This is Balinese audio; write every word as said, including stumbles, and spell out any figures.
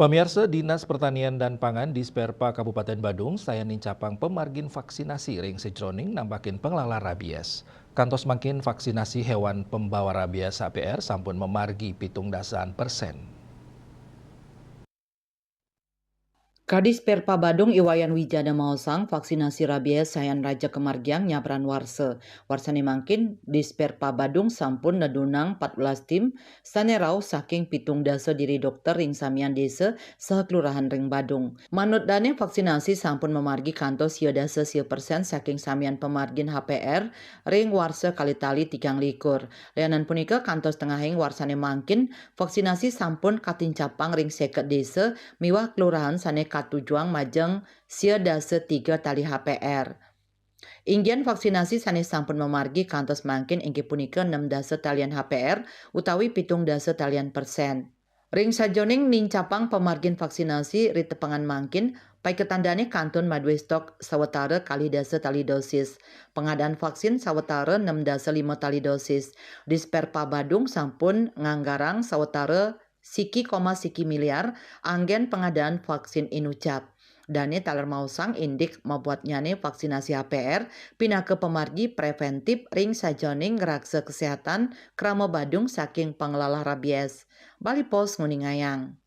Pamiarsa, Dinas Pertanian dan Pangan Disperpa Kabupaten Badung sayan nincapang pamargin vaksinasi ring sajroning nambakin panglala rabies. Kantos mangkin vaksinasi hewan pembawa rabies H P R sampun mamargi pitung dasaan persen. Kadis Perpa Badung I Wayan Wijana maosang, vaksinasi rabies sayan raja kamargiang nyabran warsa. Warsane mangkin, Disperpa Badung sampun nedunang empat belas tim sane rauh saking pitung dasa diri dokter ring samian desa saha kelurahan ring Badung. Manut dane, vaksinasi sampun mamargi kantos sia dasa sia persen saking samian pamargin H P R ring warsa kalih tali tigang likur. Lianan punika, kantos tengahing warsane mangkin, vaksinasi sampun katincapang ring seket desa miwah kelurahan sane katujuang majeng sia dasa tiga tali H P R. Inggian vaksinasi sane sampun mamargi kantos mangkin inggih punika enam dasa talian H P R utawi pitung dasa talian persen. Ring sajoning nincapang pamargin vaksinasi ri tepengan mangkin, paiketan dane kantun madue stok sawatara kalih dasa tali dosis. Pangadaan vaksin sawatara enam dasa lima tali dosis. Disperpa Badung sampun nganggarang sawatara siki koma siki miliar anggen pangadaan vaksin inucap. Dane taler maosang indik mabuatnyane vaksinasi H P R pinaka pamargi preventif ring sajoning ngraksa kesehatan krama Badung saking panglalah rabies. Bali Post nguningayang.